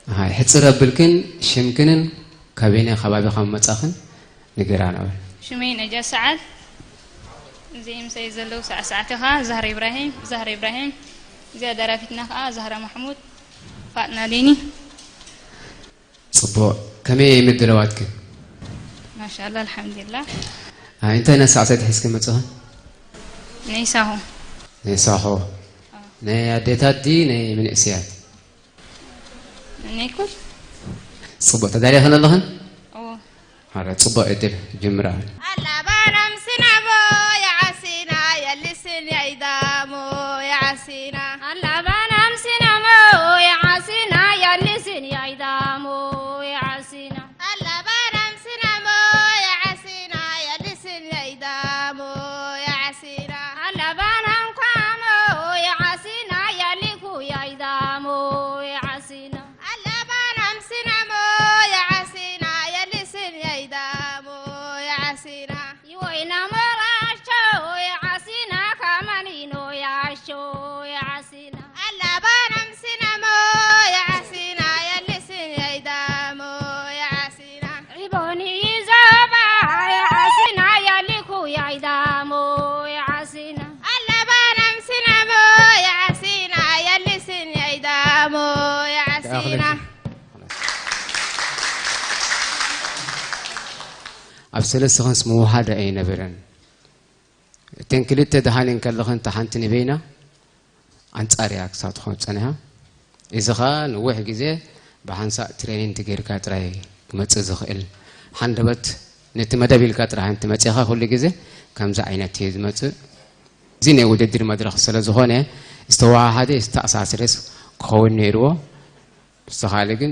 ኣሃ፣ ሕጽር ኣብልክን ሽምክንን ካበየናይ ከባቢ ከም መጻኽን ንገራና በል። ሽመይ ነጃ ሰዓት። እዚኦም ምሳይ ዘለዉ ሰዓት ሰዓት ኢኻ። ዛህራ ኢብራሂም፣ ዛህራ ኢብራሂም። እዚኣ ደራፊትና ከኣ ዛህራ ማሕሙድ፣ ፋጥና ሌኒ። ጽቡቕ። ከመይ ምድላዋትክን? ማሻኣላ ኣልሓምዱሊላ። ኣይ፣ እንታይ ናይ ሳዕሳዒት ሒዝክን መጺኽን? ናይ ሳሆ። ናይ ሳሆ። ናይ ኣዴታት ድዩ ናይ መንእሰያት? ናይ ኩል። ጽቡቕ። ተዳሊኽን ኣለኽን? እዎ። ኣረ፣ ጽቡቕ ዕድል። ጀምራ። ኣላባናም ሲናሞ የዓሲና የልስን የኢዳሞ የዓሲና ኣላባናም ሲናሞ የዓሲና የልስን የኢዳሞ የዓሲና ኣላባናም ሲናሞ የዓሲና የልስ ኣብ ሰለስትኽንስ ምውሃድ ኣይነበረን። እተን ክልተ ደሃን እንከለኽን እታ ሓንቲ ንበይና ኣንጻር እያ ክሳብ ትኾን ጸኒሓ። እዚ ኸኣ ነዊሕ ግዜ ብሓንሳእ ትሬኒንግ ጌርካ ጥራይ ክመጽእ ዝኽእል። ሃንደበት ነቲ መደብ ኢልካ ጥራይ እንተ መጺኻ ኩሉ ግዜ ከምዚ ዓይነት እዩ ዝመጽእ። እዚ ናይ ውድድር መድረኽ ስለ ዝኾነ ዝተወሃሃደ ዝተኣሳሰረስ ክኸውን ነይርዎ። ብዝተኻለ ግን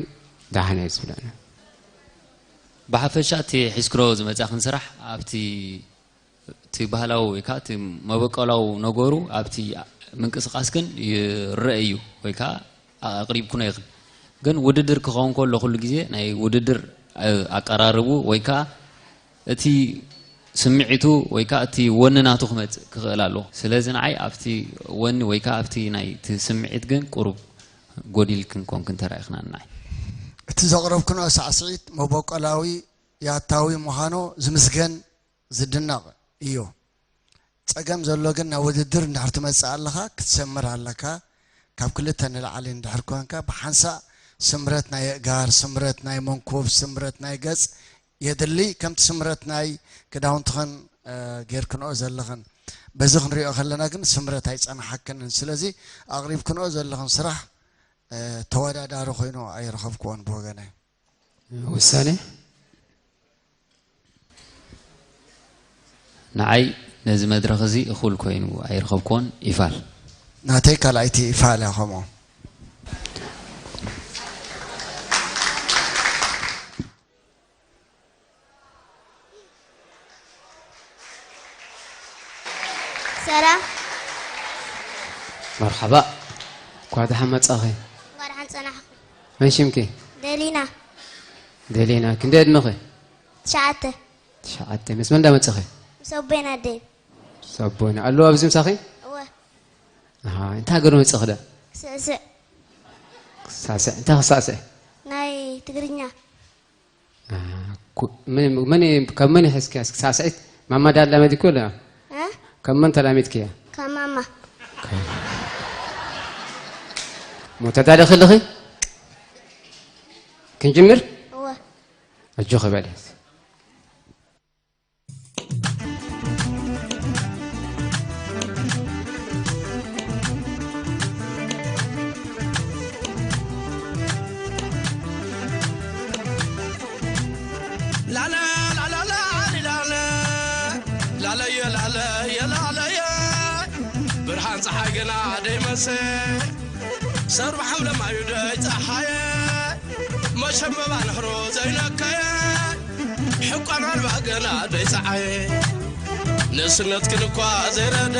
ደሓን እየ ዝብለና። ብሓፈሻ እቲ ሒዝክሮ ዝመጻኽን ስራሕ ኣብቲ እቲ ባህላዊ ወይ ከዓ እቲ መበቆላዊ ነገሩ ኣብቲ ምንቅስቃስክን ይረአ እዩ ወይ ከዓ ኣቕሪብክኖ ኢኽን። ግን ውድድር ክኸውን ከሎ ኩሉ ግዜ ናይ ውድድር ኣቀራርቡ ወይ ከዓ እቲ ስምዒቱ ወይ ከዓ እቲ ወኒ ናቱ ክመጽእ ክኽእል ኣለዎ። ስለዚ ንዓይ ኣብቲ ወኒ ወይ ከዓ ኣብቲ ናይ እቲ ስምዒት ግን ቁሩብ ጎዲልክን ኮንክን ተራኢኽና ንዓይ። እቲ ዘቕረብክኖ ሳዕስዒት መበቆላዊ ያታዊ ምዃኑ ዝምስገን ዝድነቕ እዩ። ጸገም ዘሎ ግን ናብ ውድድር እንድሕር ትመጽእ ኣለኻ ክትሰምር ኣለካ። ካብ ክልተ ንላዕሊ እንድሕር ኮንካ ብሓንሳእ ስምረት ናይ ኣእጋር፣ ስምረት ናይ መንኩብ፣ ስምረት ናይ ገጽ የድሊ። ከምቲ ስምረት ናይ ክዳውንትኽን እ፣ ጌርክንኦ ዘለኽን በዚ ክንሪኦ ከለና ግን ስምረት ኣይጸናሓክንን። ስለዚ ኣቕሪብክንኦ ዘለኽን ስራሕ እ፣ ተወዳዳሪ ኮይኑ ኣይረኸብክዎን ብወገነይ። ውሳኔ ንዓይ ነዚ መድረኽ እዚ እኹል ኮይኑ ኣይረኸብክዎን። ይፋል። ናተይ ካልኣይቲ ይፋል እያ ከምኡ። ሰላም። መርሓባ። እንኳዕ ደሓን መጻኺ። እንኳዕ ደሓን ጸናሕኩም። መን ሽምኪ? ደሊና። ደሊና። ክንደይ ዕድመኺ? ትሽዓተ። ትሽዓተ። ምስ መን እንዳመጻኺ? ምስ ኣቦይን ኣደይን። ምስ ኣቦይን። ኣለዉ ኣብዚ ምሳኺ? እወ። ኣሃ፣ እንታይ ሃገር መጻኺ ዳ? ክስዕስዕ። ክሳስዕ። እንታይ ክሳስዕ? ናይ ትግርኛ። መን ካብ መን ይሕዝክያ እስኪ ሳስዒት? ማማ ዳ ኣላመዲኩ ኣላ? ካብ መን ተላሚድክያ? ካብ ማማ። እሞ ተዳለኺ ኣለኺ? ክንጅምር? እወ። ኣጆኺ በሊ። ላለየ ላለየ ላለየ ብርሃን ፀሓይ ገና ደይመሰ ሰርባሕ ለማዩ ደይ ፀሓየ መሸመባ ነህሮ ዘይነከየ ሕቋን ኣልባ ገና ደይፀዓየ ንእስነትክን እኳ ዘይረደ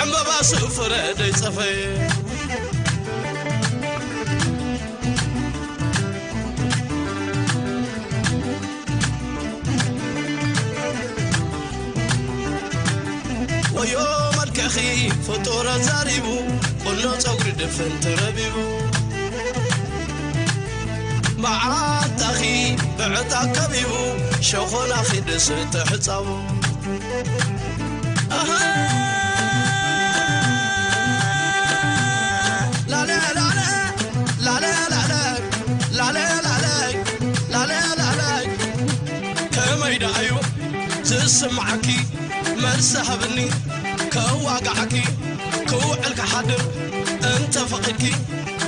ዕምበባ ስእፍረ ደይፀፈየ ወዮ መልክዕኺ ፍጡር ኣዛሪቡ ቁኖ ጸጉሪ ድፍን ተረቢቡ መዓንጣኺ ብዕጣ ከቢቡ ሸኾናኺ ድስተ ሕጻቡ ኣሃ ላለ ላለ ላለ ላለ ላለ ላለ ላለ ላለ ከመይ ደኣ እዩ ዝስምዓኪ መልሲ ሃብኒ ከዋግዓኪ ክውዕል ክሓድር እንተ ፈቒድኪ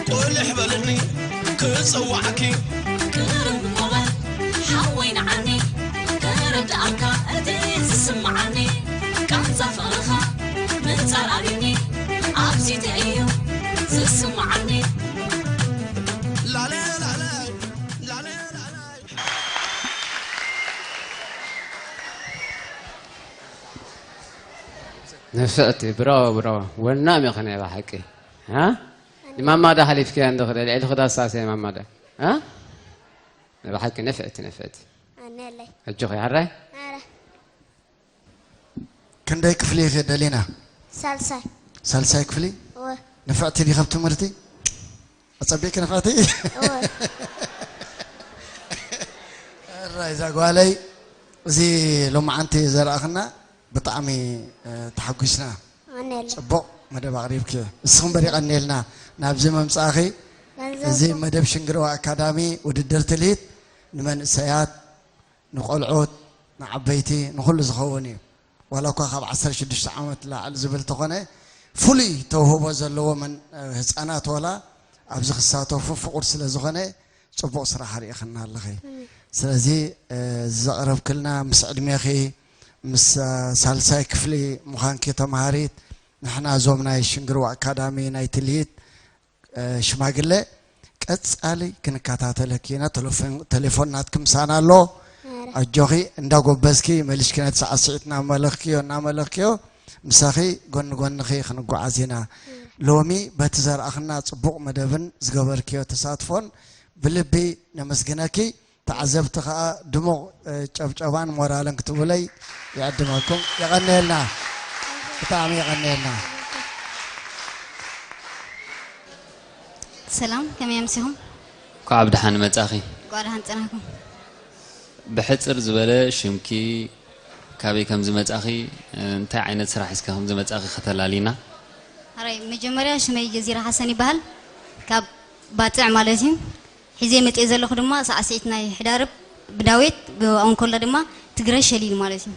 ቁሊሕ በልኒ ክጽውዓኪ ክርብ ሞባል ሓወይ ንዓኒ ክርድኣካ እቲ ዝስምዓኒ ቃንዛ ፍቕርኻ ምንጻር ኣብዩኒ ኣብዚተ እዩ ዝስምዓኒ ላለ ላለ ላለ ላለ ንፍዕቲ ብራቮ ብራቮ ወናም ኢኺ ናይ ብሓቂ እ ንማማዳ ሓሊፍክያ እንዶ ክደ ልዕሊ ክዳ ሳሰ ማማዳ እ ንብሓቂ ንፍዕቲ ንፍዕቲ ኣነለይ ኣጆኺ ሓራይ ኣረ ክንደይ ክፍሊ ኢኺ ደሊና? ሳልሳይ። ሳልሳይ ክፍሊ? እወ። ንፍዕቲ ዲኺ ኣብ ትምህርቲ? ኣጸቢቕኪ ንፍዕቲ? እወ። ሕራይ እዛ ጓለይ እዚ ሎማዓንቲ ዘርኣኽና ብጣዕሚ ተሓጒስና። ኣነ ኣለ። ጽቡቕ መደብ ኣቕሪብኪ። ንስኺ እምበር የቐንየልና ናብዚ ምምጻእኺ። ገንዘብ እዚ እኮ። መደብ ሽንግርዋ ኣካዳሚ ውድድር ትልሂት ንመንእሰያት ንቆልዑት፣ ንዓበይቲ፣ ንኹሉ ዝኸውን እዩ። ዋላ እኳ ካብ ዓሰርተ ሽዱሽተ ዓመት ላዕሊ ዝብል ተኾነ፣ ፍሉይ ተውህቦ ዘለዎ መን-፣ ህፃናት ዋላ ኣብዚ ክሳተፉ ፍቑድ ስለ ዝኾነ፣ ፅቡቕ ስራሕ ርኢኽና ኣለኺ። ስለዚ፣ እ፣ ዘቕረብክልና ምስ ዕድሜኺ፣ ምስ፣ እ፣ ሳልሳይ ክፍሊ ምዃንኪ ተምሃሪት፣ ንሕና እዞም ናይ ሽንግርዋ ኣካዳሚ ናይ ትልሂት፣ እ፣ ሽማግለ ቀጻሊ ክንከታተለኪ ኢና። ቴሌፎን፣ ቴሌፎን ናትኪ ምሳና ኣሎ። ኣረ። ኣጆኺ፣ እንዳጎበዝኪ መሊሽኪ ነቲ ሳዕስዒት እናመለኽክዮ፣ እናመለኽክዮ ምሳኺ ጎኒ ጎንኺ ክንጓዓዝ ኢና። ሎሚ በቲ ዘርኣኽና ጽቡቕ መደብን ዝገበርክዮ ተሳትፎን ብልቢ ነመስግነኪ። ተዓዘብቲ ኸኣ ድሙቕ፣ እ፣ ጨብጨባን ሞራልን ክትብለይ ይዕድመኩም። የቐንየልና። ብጣዕሚ የቐንየልና። ሰላም፣ ከመይ ኣምሲኹም? እንኳዕ ብደሓን መጻኺ። እንኳዕ ደሓን ጸናሕኩም። ብሕጽር ዝበለ ሽምኪ፣ ካበይ ከም ዝመጻኺ፣ እንታይ ዓይነት ስራሕ ሒዝኪ ከም ዝመጻኺ ከተላልይና። ሕራይ፣ መጀመርያ ሽመይ ጀዚራ ሓሰን ይበሃል። ካብ ባጽዕ ማለት እዩ። ሒዘ መጽየ ዘለኹ ድማ ሳዕስዒት ናይ ሕዳርብ ብዳዊት፣ ብኣንኮላ ድማ ትግረ ሸሊል ማለት እዩ።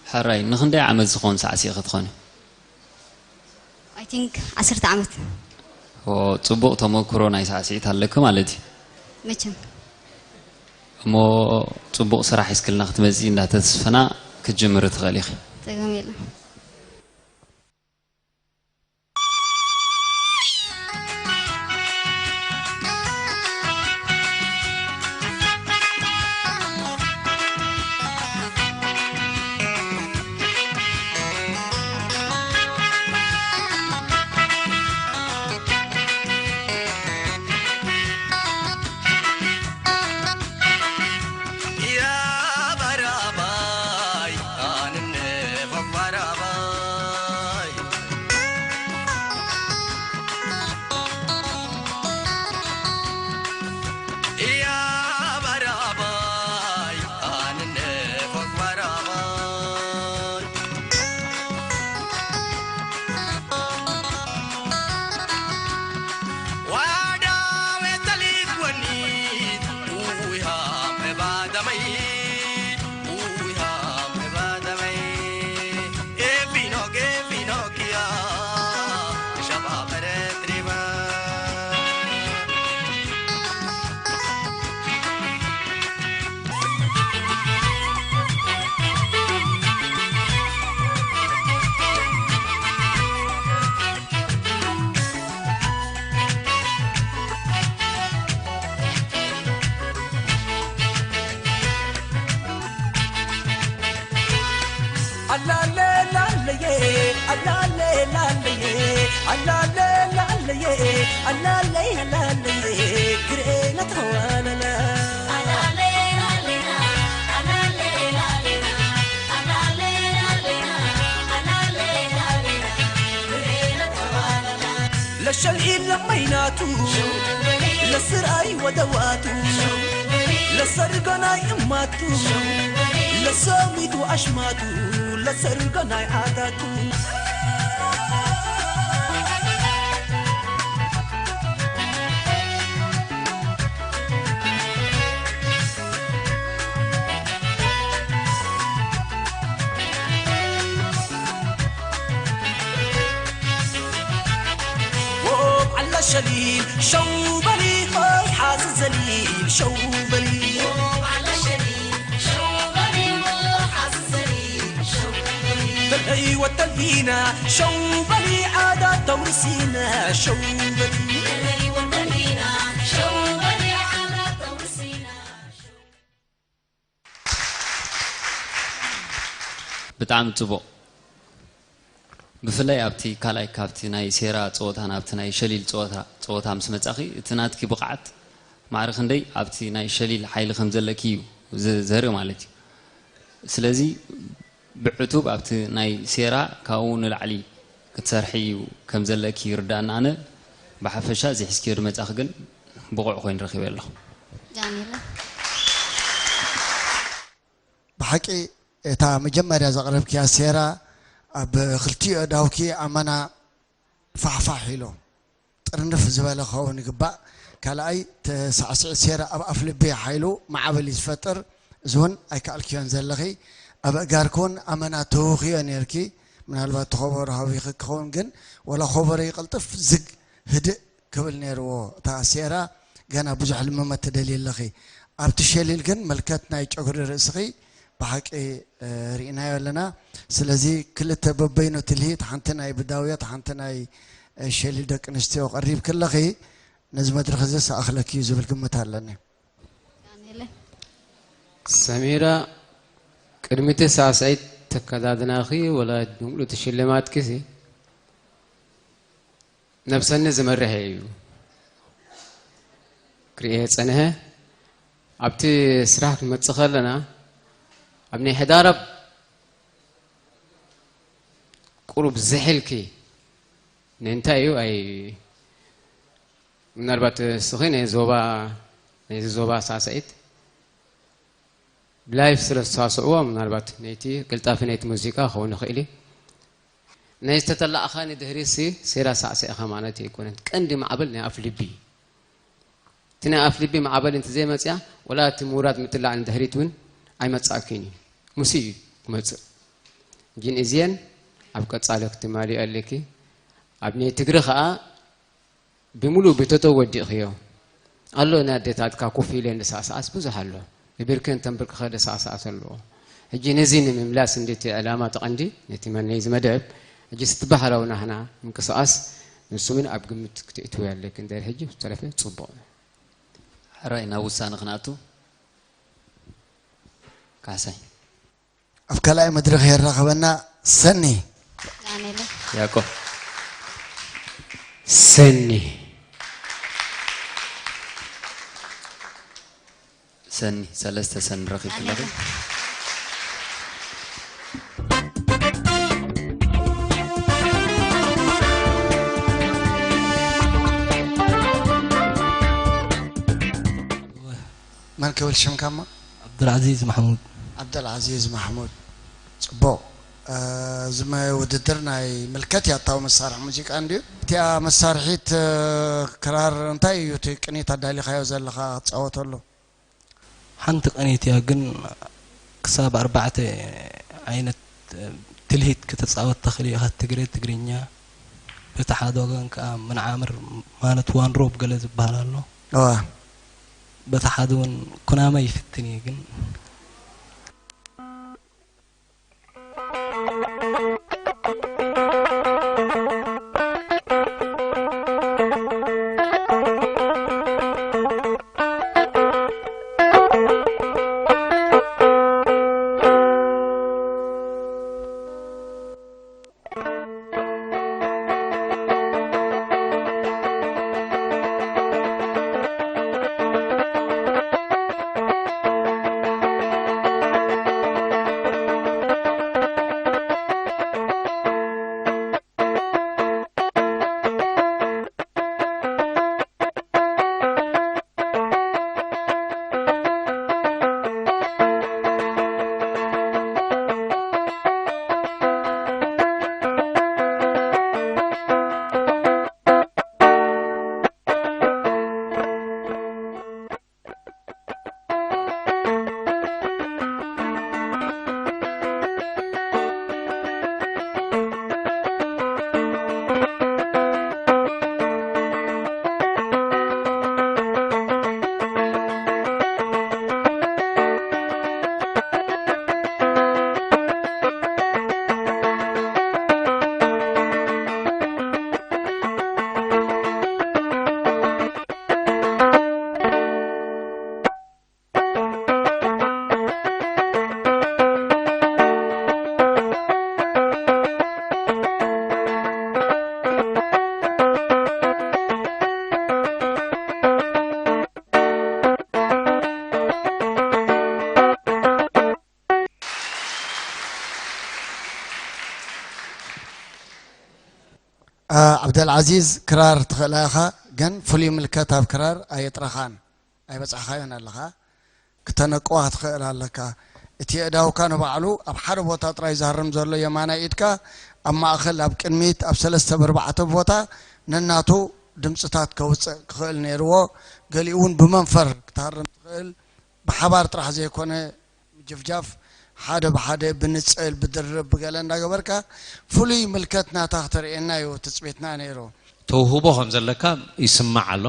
ሕራይ፣ ንኽንደይ ዓመት ዝኸውን ሳዕሲዒ ክትኾኒ? I think ዓሰርተ ዓመት። ኦ፣ ጽቡቕ ተመክሮ ናይ ሳዕስዒት ኣለኪ ማለት እዩ። መቸም። እሞ ጽቡቕ ስራሕ ሒዝክልና ክትመጺ እንዳተስፈና ክትጅምሪ ትኽእሊ ኢኺ። ጸገም የለን። ኣላለ ላለየ፣ ኣላለ ላለየ፣ ኣላለ ላለየ፣ ኣላለየ ላለየ፣ ክርኤና ተዋለለ። ለሸልኢን ለመይናቱ ለስርኣይ ወደዋቱ ለሰርገናይ እማቱ ለሰሚቱ ኣሽማቱ ለሰርገናይ ዓዳቱ። ሸሊል ሸው በሊ ኾይ ሓዚ ዘሊል ሸው በሊ ተለይ ወተሊና ሸው በሊ ዓዳ ተውርሲና ሸው በሊ ብጣዕሚ ጽቡቕ። ብፍላይ ኣብቲ ካልኣይ ካብቲ ናይ ሴራ ጸወታ ናብቲ ናይ ሸሊል ጸወታ፣ ጸወታ ምስ መጻኺ፣ እቲ ናትኪ ብቕዓት ማዕረ ክንደይ ኣብቲ ናይ ሸሊል ሓይሊ ከም ዘለኪ እዩ ዝ-፣ ዘርኢ ማለት እዩ። ስለዚ ብዕቱብ ኣብቲ ናይ ሴራ ካብኡ ንላዕሊ ክትሰርሒ እዩ ከም ዘለኪ ይርዳእና። ኣነ ብሓፈሻ እዚ ሒዝክዮ ዝመጻኺ ግን ብቑዕ ኮይኑ ረኺበ ኣለኹ። ጃሚላ። ብሓቂ እታ መጀመርያ ዘቕረብክያ ሴራ ኣብ ክልቲኡ ኣእዳውኪ ኣመና ፋሕፋሕ ኢሎ ጥርንፍ ዝበለ ክኸውን ይግባእ። ካልኣይ ተሳዕስዒት ሴራ ኣብ ኣፍ ልቢ ሓይሉ ማዕበል እዩ ዝፈጥር። እዚ እውን ኣይከኣልክዮን ዘለኺ። ኣብ ኣእጋርኪ እውን ኣመና ተውኽዮ ነርኪ። ምናልባት ተኾበሮ ሃቢኺ ክኸውን፣ ግን ወላ ኮበሮ ይቕልጥፍ ዝግ ህድእ ክብል ነርዎ። እታ ኣስቴራ ገና ብዙሕ ልምመት ትደልዪ ኣለኺ። ኣብቲ ሸሊል ግን ምልከት ናይ ጨጉሪ ርእስኺ ብሓቂ፣ እ፣ ርኢናዮ ኣለና። ስለዚ ክልተ በበይኑ ትልሂት፣ ሓንቲ ናይ ብዳውየት፣ ሓንቲ ናይ፣ እ፣ ሸሊል ደቂ ኣንስትዮ ቀሪብኪ ኣለኺ። ነዚ መድረኽ እዚ ሰኣኽለኪ እዩ ዝብል ግምት ኣለኒ። ዳንኤለ። ሰሚራ፣ ቅድሚ እቲ ሳዕስዒት ተከዳድናኺ ወላ ድንግሉ እቲ ሽልማትኪ ሲ ነብሰኒ ዝመርሕ እዩ ክርእየ ጸንሐ። ኣብቲ ስራሕ ክንመጽእ ከለና ኣብ ናይ ሕዳር ኣብ ቁሩብ ዝሕልኪ ንእንታይ እዩ ኣይ ምናልባት እስኺ ናይ ዞባ፣ ናይዚ ዞባ ሳዕስዒት ብላይፍ ስለ ዝሳስዕዎ፣ ምናልባት ናይቲ ቅልጣፊ ናይቲ ሙዚቃ ክኸውን ይኽእል እዩ። ናይ ዝተተላእኻ ንድሕሪትሲ ሴራ ሳዕስዒኻ ማለት ኣይኮነን። ቀንዲ ማዕበል ናይ ኣፍ ልቢ እዩ። እቲ ናይ ኣፍ ልቢ ማዕበል እንተዘይመጽያ፣ ወላ እቲ ምውራድ ምጥላዕ ንድሕሪት እውን ኣይመጻእክን እዩ። ምስ እዩ ክመጽእ። ግን እዚአን ኣብ ቀጻሊ ክትማልኡ ኣለኪ። ኣብ ናይ ትግሪ ኸኣ ብምሉእ ቤተቶ ወዲእኽዮ። ኣሎ ናይ ኣዴታትካ ኮፍ ኢለን ዝሰዕስዓስ ብዙሕ ኣሎ። ብብርከን ተንብርክኸ ዝሰዕስዓስ ኣለዎ። ሕጂ ነዚ ንምምላስ እንዲ እቲ ዕላማ እቲ ቀንዲ ነቲ መነይ እዚ መደብ፣ ሕጂ እቲ ባህላዊ ናህና ምንቅስቓስ ንሱ እውን ኣብ ግምት ክትእትውዮ ኣለኪ። እንድሕር ሕጂ ዝተረፈ ጽቡቕ። ሕራይ ናብ ውሳነ ክንኣቱ። ካሕሳይ። ኣብ ካልኣይ መድረኽ የራኸበና ሰኒ። ዳንኤለ። ያዕቆብ። ሰኒ። ሰኒ፣ ሰለስተ ሰኒ ረኺብኪ ኣለኺ። ዳንኤለ። መን ክብል ሽምካ እሞ? ዓብዱልዓዚዝ ማሕሙድ። ዓብዱልዓዚዝ ማሕሙድ። ጽቡቕ። እ፣ እዚ መ-፣ ውድድር ናይ ምልከት ያታዊ መሳርሒ ሙዚቃ እንድዩ። እቲኣ መሳርሒት፣ እ፣ ክራር እንታይ እዩ እቲ ቅኒት ኣዳሊኻዮ ዘለኻ ክትጻወተሉ? ሓንቲ ቅኒት እያ፣ ግን ክሳብ ኣርባዕተ ዓይነት ትልሂት ክትጻወት ትኽእል ኢኻ። ትግረ፣ ትግርኛ፣ በቲ ሓደ ወገን ከኣ ምንዓምር ማለት ዋን ሮብ ገለ ዝበሃል ኣሎ። እዋ። በቲ ሓደ እውን ኩናማ ይፍትን እየ፣ ግን እ፣ ዓብደልዓዚዝ፣ ክራር ትኽእላ ኢኻ፣ ግን ፍሉይ ምልከት ኣብ ክራር ኣየጥረኻን፣ ኣይበጻሕካዮን ኣለኻ። ክተነቅዋ ክትኽእል ኣለካ። እቲ ኣእዳውካ ንባዕሉ ኣብ ሓደ ቦታ ጥራይ ዝሃርም ዘሎ የማናይ ኢድካ፣ ኣብ ማእከል፣ ኣብ ቅድሚት፣ ኣብ ሰለስተ ብኣርባዕተ ቦታ ነናቱ ድምጽታት ከውጽእ ክኽእል ነይርዎ። ገሊኡ እውን ብመንፈር ክትሃርም ትኽእል። ብሓባር ጥራሕ ዘይኮነ፣ ጀፍጃፍ ሓደ ብሓደ ብንፅል ብድርብ ብገለ እንዳገበርካ ፍሉይ ምልከት ናታ ክተርእየና እዩ ትፅቢትና ነይሩ። ተውህቦ ከም ዘለካ ይስማዕ ኣሎ።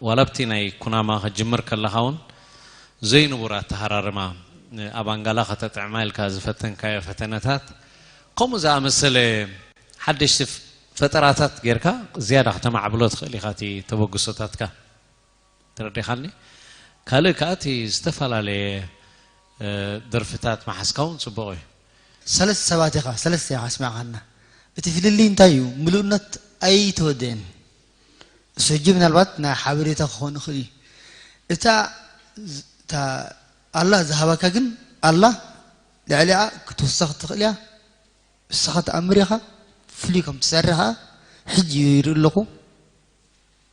ዋላ ኣብቲ ናይ ኩናማ ከጅምር ከለኻ እውን ዘይንቡር ኣተሃራርማ፣ ኣብ ኣንጋላ ከተጥዕማ ኢልካ ዝፈተንካዮ ፈተነታት፣ ከምኡ ዝኣመሰለ ሓደሽቲ ፈጠራታት ጌርካ ዝያዳ ከተማዕብሎ ትኽእል ኢኻ እቲ ተበግሶታትካ። ተረዲኻኒ? ካልእ ከኣ እቲ ዝተፈላለየ ደርፍታት መሓዝካ እውን ጽቡቕ እዩ። ሰለስተ ሰባት ኢኻ፣ ሰለስተ ኢኻ ኣስሚዕኻና። እቲ ፍልልይ እንታይ እዩ? ምሉእነት ኣይተወደአን። እሱ ሕጂ ምናልባት ናይ ሓበሬታ ክኸውን ይኽእል እዩ። እታ እታ ኣላህ ዝሃባካ ግን ኣላህ ልዕሊኣ ክትውሰኽ ትኽእል እያ። ንስኻ ትኣምር ኢኻ፣ ፍሉይ ከም ትሰርሕ ኸኣ ሕጂ ይርኢ ኣለኹ።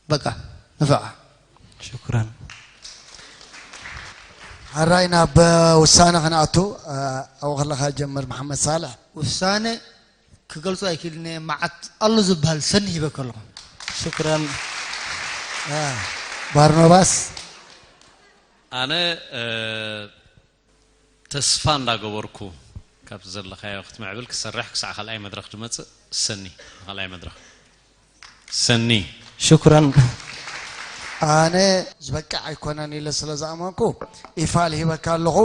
በቃ ንፍዓ። ሽኩራን። ሕራይ ናብ ውሳነ ክንኣቱ ኣብኡ ከለኻ ጀምር መሓመድ ሳልሕ። ውሳነ ክገልጾ ኣይክእልን እየ፣ መዓት ኣሎ ዝበሃል ሰኒ ሂበካ ኣለኹ። ሽኩራን። ባርኖባስ። ኣነ ተስፋ እንዳገበርኩ ካብቲ ዘለኻዮ ክትምዕብል ክሰርሕ ክሳዕ ካልኣይ መድረኽ ድመፅእ ሰኒ ካልኣይ መድረኽ ሰኒ ሽኩራን ኣነ ዝበቅዕ ኣይኮነን ኢለ ስለ ዝኣመንኩ ኢፋል ሂበካ ኣለኹ።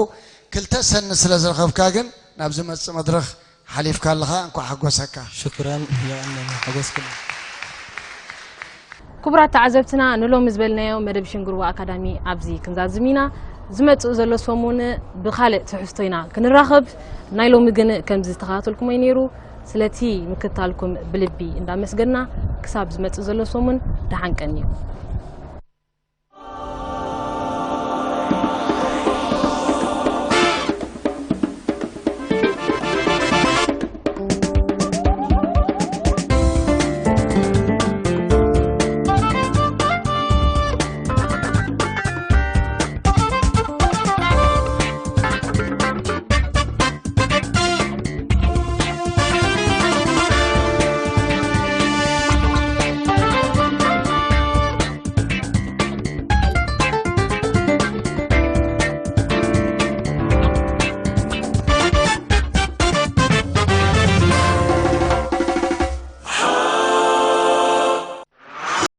ክልተ ሰኒ ስለ ዝረኸብካ ግን ናብ ዝመፅእ መድረኽ ሓሊፍካ ኣለኻ። እንኳዕ ሓጎሰካ። ሽኩራን የቐንየልና ሓጎስኩም። ክቡራት ተዓዘብትና ንሎሚ ዝበልናዮ መደብ ሽንግርዋ ኣካዳሚ ኣብዚ ክንዛዝም ኢና። ዝመጽእ ዘሎ ሰሙን ብኻልእ ትሕዝቶ ኢና ክንራኸብ። ናይ ሎሚ ግን ከምዚ ዝተኸታተልኩሞ እዩ ነይሩ። ስለቲ ምክትታልኩም ብልቢ እንዳመስገንና ክሳብ ዝመጽእ ዘሎ ሰሙን ደሓን ቀንዩ።